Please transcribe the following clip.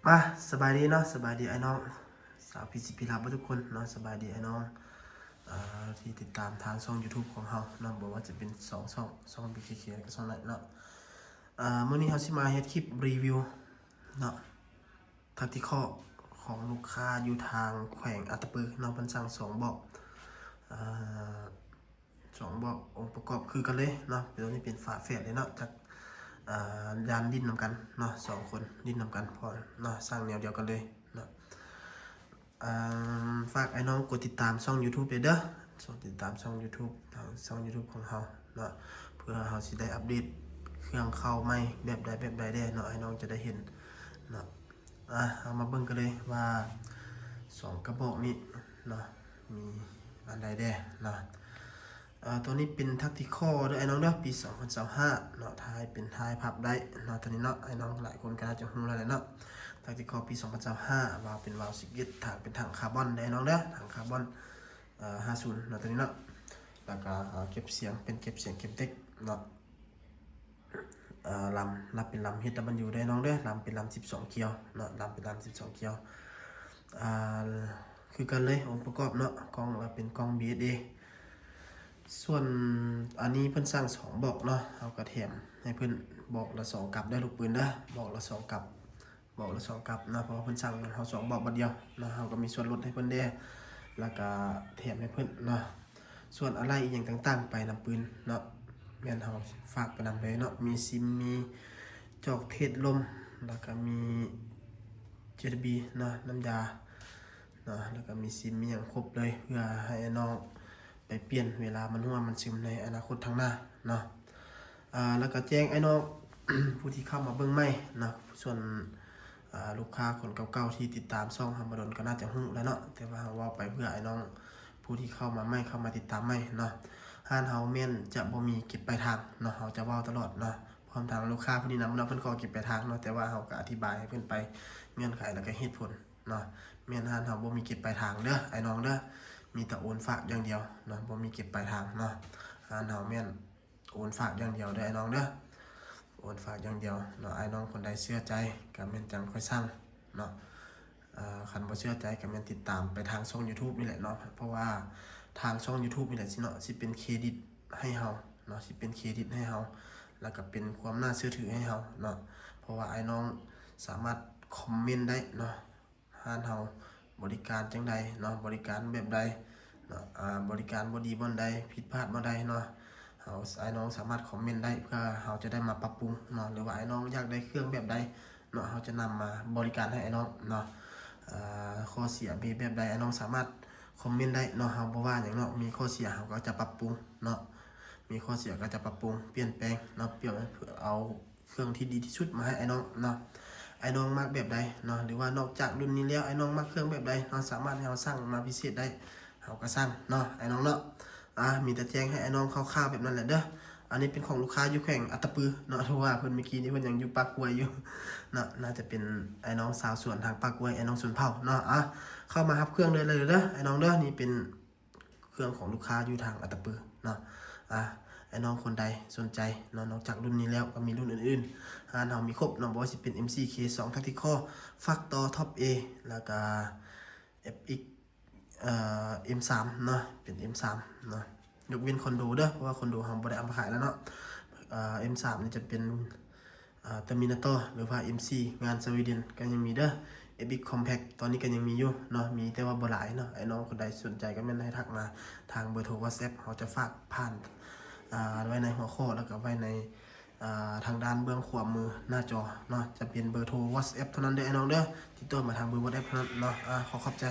ມາ ສະບາຍດີເນາະ ສະບາຍດີອ້າຍນ້ອງ ຊາວພີຊີພີລາວເບິດທຸກຄົນເນາະ ສະບາຍດີອ້າຍນ້ອງ ເອີ ທີ່ຕິດຕາມທາງຊ່ອງ YouTube ຂອງເຮົາເນາະ ບໍ່ວ່າຈະເປັນສອງຊ່ອງ ຊ່ອງ BKK ແລະກໍຊ່ອງ Light ເນາະ ເອີ ມື້ນີ້ເຮົາຊິມາເຮັດຄລິບຣີວິວເນາະ Tactical ຂອງລູກຄ້າຢູ່ທາງແຂວງອັດຕະປືເນາະ ເພິ່ນສັ່ງສອງເບາະ ເອີ ສອງເບາະ ອົງປະກອບຄືກັນເລີຍເນາະ ໂຕນີ້ເປັນຝາແຝດເລີຍເນາະ ຈາກ ເອີ ຢ້ານຫຼິ້ນນຳກັນເນາະ ສອງຄົນຫຼິ້ນນຳກັນພໍເນາະ ສ້າງແນວດຽວກັນເລີຍເນາະ ເອີ ຝາກອ້າຍນ້ອງກົດຕິດຕາມຊ່ອງ YouTube ເດີ ກົດຕິດຕາມຊ່ອງ YouTube ທາງຊ່ອງ YouTube ຂອງເຮົາເນາະ ເພື່ອເຮົາຊິໄດ້ອັບເດດເຄື່ອງເຂົ້າໃໝ່ແບບໃດແບບໃດແດ່ເນາະ ອ້າຍນ້ອງຈະໄດ້ເຫັນເນາະ ອ່າ ເຮົາມາເບິ່ງກັນເລີຍວ່າສອງກະບອກນີ້ເນາະ ມີອັນໃດແດ່ເນາະ ເອີ ໂຕນີ້ເປັນ Tactical ເດີອ້າຍນ້ອງເດີ ປີສອງພັນຊາວຫ້າເນາະ ທ້າຍເປັນທ້າຍພັບໄດ້ເນາະ ໂຕນີ້ເນາະ ອ້າຍນ້ອງຫຼາຍຄົນກໍໜ້າຈະຮູ້ແລ້ວແຫຼະເນາະ Tactical ປີສອງພັນຊາວຫ້າ ວາວເປັນວາວສິບເອັດ ຖັງເປັນຖັງຄາບອນເດີອ້າຍນ້ອງເດີ ຖັງຄາບອນ ເອີ ຫ້າສູນເນາະ ໂຕນີ້ເນາະ ແລ້ວກໍ ເອີ ເກັບສຽງເປັນເກັບສຽງເກັບເຕັກເນາະ ເອີ ລຳ ລຳເປັນລຳ HW ເດີນ້ອງເດີ ລຳເປັນລຳສິບສອງກ້ຽວເນາະ ລຳເປັນລຳສິບສອງກ້ຽວ ອ່າ ຄືກັນເລີຍ ອົງປະກອບເນາະ ກ້ອງລະເປັນກ້ອງ BSA ສ່ວນອັນນີ້ເພິ່ນສັ່ງສອງບອກເນາະ ເຮົາກໍແຖມໃຫ້ເພິ່ນບອກລະສອງກັບເດີລູກປືນເດີ ບອກລະສອງກັບ ບອກລະສອງກັບເນາະ ເພາະວ່າເພິ່ນສັ່ງເຮົາສອງບອກບາດດຽວເນາະ ເຮົາກໍມີສ່ວນລົດໃຫ້ເພິ່ນແດ່ ແລ້ວກໍແຖມໃຫ້ເພິ່ນເນາະ ສ່ວນອາໄຫຼ່ອີ່ຫຍັງຕ່າງໆ ໄປນຳປືນເນາະ ແມ່ນເຮົາຝາກໄປນຳເລີຍເນາະ ມີຊິມ ມີຈອກເທດລົມ ແລ້ວກໍມີ JB ເນາະ ນ້ຳຢາເນາະ ແລ້ວກໍມີຊິມ ມີຫຍັງຄົບເລີຍ ເພື່ອໃຫ້ອ້າຍນ້ອງໄປປ່ຽນເວລາມັນຮົ່ວມັນຊຶມໃນອະນາຄົດທາງໜ້າເນາະ ອ່າ ແລ້ວກໍແຈ້ງອ້າຍນ້ອງ ຜູ້ທີ່ເຂົ້າມາເບິ່ງໃໝ່ເນາະ ສ່ວນ ອ່າ ລູກຄ້າຄົນເກົ່າໆທີ່ຕິດຕາມຊ່ອງເຮົາມາດົນກໍໜ້າຈະຮູ້ແລ້ວເນາະ ແຕ່ວ່າເຮົາເວົ້າໄປເພື່ອອ້າຍນ້ອງຜູ້ທີ່ເຂົ້າມາໃໝ່ ເຂົ້າມາຕິດຕາມໃໝ່ເນາະ ຮ້ານເຮົາແມ່ນຈະບໍ່ມີເກັບປາຍທາງເນາະ ເຮົາຈະເວົ້າຕະຫຼອດເນາະ ພ້ອມທັງລູກຄ້າຜູ້ນີ້ນຳເນາະ ເພິ່ນຂໍເກັບປາຍທາງເນາະ ແຕ່ວ່າເຮົາກໍອະທິບາຍໃຫ້ເພິ່ນໄປເງື່ອນໄຂ ແລ້ວກໍເຫດຜົນເນາະ ແມ່ນຮ້ານເຮົາບໍ່ມີເກັບປາຍທາງເດີ ອ້າຍນ້ອງເດີ ມີແຕ່ໂອນຝາກຢ່າງດຽວເນາະ ບໍ່ມີເກັບປາຍທາງເນາະ ຮ້ານເຮົາແມ່ນ ໂອນຝາກຢ່າງດຽວເດີອ້າຍນ້ອງເດີ ໂອນຝາກຢ່າງດຽວເນາະ ອ້າຍນ້ອງຄົນໃດເຊື່ອໃຈກໍແມ່ນຈັ່ງຄ່ອຍສັ່ງເນາະ ເອີ ຄັນບໍ່ເຊື່ອໃຈກໍແມ່ນຕິດຕາມໄປທາງຊ່ອງ YouTube ນີ້ແຫຼະເນາະ ເພາະວ່າທາງຊ່ອງ YouTube ນີ້ແຫຼະຊິເນາະ ຊິເປັນເຄຣດິດໃຫ້ເຮົາເນາະ ຊິເປັນເຄຣດິດໃຫ້ເຮົາ ແລ້ວກໍເປັນຄວາມໜ້າເຊື່ອຖືໃຫ້ເຮົາເນາະ ເພາະວ່າອ້າຍນ້ອງສາມາດຄອມເມັນໄດ້ເນາະ ຮ້ານເຮົາບໍລິການຈັ່ງໃດເນາະ ບໍລິການແບບໃດເນາະ ອ່າ ບໍລິການບໍ່ດີບ່ອນໃດ ຜິດພາດບ່ອນໃດເນາະ ເຮົາ ອ້າຍນ້ອງສາມາດຄອມເມັນໄດ້ ເພື່ອເຮົາຈະໄດ້ມາປັບປຸງເນາະ ຫຼືວ່າອ້າຍນ້ອງຢາກໄດ້ເຄື່ອງແບບໃດເນາະ ເຮົາຈະນຳມາບໍລິການໃຫ້ອ້າຍນ້ອງເນາະ ເອີ ຂໍ້ເສຍມີແບບໃດ ອ້າຍນ້ອງສາມາດຄອມເມັນໄດ້ເນາະ ເຮົາບໍ່ວ່າຫຍັງເນາະ ມີຂໍ້ເສຍເຮົາກໍຈະປັບປຸງເນາະ ມີຂໍ້ເສຍກໍຈະປັບປຸງປ່ຽນແປງເນາະ ປ່ຽນ ເພື່ອເອົາ ເຄື່ອງທີ່ດີທີ່ສຸດມາໃຫ້ອ້າຍນ້ອງເນາະ ອ້າຍນ້ອງມັກແບບໃດເນາະ ຫຼືວ່ານອກຈາກລຸ້ນນີ້ແລ້ວ ອ້າຍນ້ອງມັກເຄື່ອງແບບໃດເນາະ ສາມາດໃຫ້ເຮົາສັ່ງມາພິເສດໄດ້ ເຮົາກໍສັ່ງເນາະ ອ້າຍນ້ອງເນາະ ອ່າ ມີແຕ່ແຈ້ງໃຫ້ອ້າຍນ້ອງຄ່າວໆແບບນັ້ນແຫຼະເດີ ອັນນີ້ເປັນຂອງລູກຄ້າຢູ່ແຂວງອັດຕະປືເນາະ ຖືວ່າເພິ່ນ ເມື່ອກີ້ນີ້ເພິ່ນຍັງຢູ່ປາກກວຍຢູ່ເນາະ ໜ້າຈະເປັນອ້າຍນ້ອງຊາວສວນທາງປາກກວຍ ອ້າຍນ້ອງຊົນເຜົ່າເນາະ ອ່າ ເຂົ້າມາຮັບເຄື່ອງເລີຍເດີ ອ້າຍນ້ອງເດີ ນີ້ເປັນ ເຄື່ອງຂອງລູກຄ້າຢູ່ທາງອັດຕະປືເນາະ ອ່າ ອ້າຍນ້ອງຄົນໃດສົນໃຈເນາະ ນອກຈາກລຸ້ນນີ້ແລ້ວກໍມີລຸ້ນອື່ນໆ ຮ້ານເຮົາມີຄົບເນາະ ບໍ່ວ່າຊິເປັນ ເອັມສີ່ເຄສອງ Tactical Factor Top A ແລ້ວກໍ ເອັຟເອັກ ເອີ ເອັມສາມເນາະ ເປັນເອັມສາມເນາະ ຍົກເວັ້ນຄອນໂດເດີ ເພາະວ່າຄອນໂດເຮົາບໍ່ໄດ້ເອົາມາຂາຍແລ້ວເນາະ ເອີ ເອັມສາມນີ້ຈະເປັນ ອ່າ Terminator ຫຼືວ່າ ເອັມສີ່ ງານສະວີເດັນກໍຍັງມີເດີ ເອັຟເອັກ Compact ຕອນນີ້ກໍຍັງມີຢູ່ເນາະ ມີແຕ່ວ່າບໍ່ຫຼາຍເນາະ ອ້າຍນ້ອງຄົນໃດສົນໃຈກໍແມ່ນໃຫ້ທັກມາທາງເບີໂທ WhatsApp ເຮົາຈະຝາກຜ່ານ ອ່າ ໄວ້ໃນຫົວຂໍ້ ແລ້ວກໍໄວ້ໃນ ອ່າ ທາງດ້ານເບື້ອງຂວາມືໜ້າຈໍເນາະ ຈະເປັນເບີໂທ WhatsApp ເທົ່ານັ້ນເດີ ອ້າຍນ້ອງເດີ ຕິດຕໍ່ມາທາງເບີ WhatsApp ເທົ່ານັ້ນເນາະ ອ່າ ຂໍຂອບໃຈ.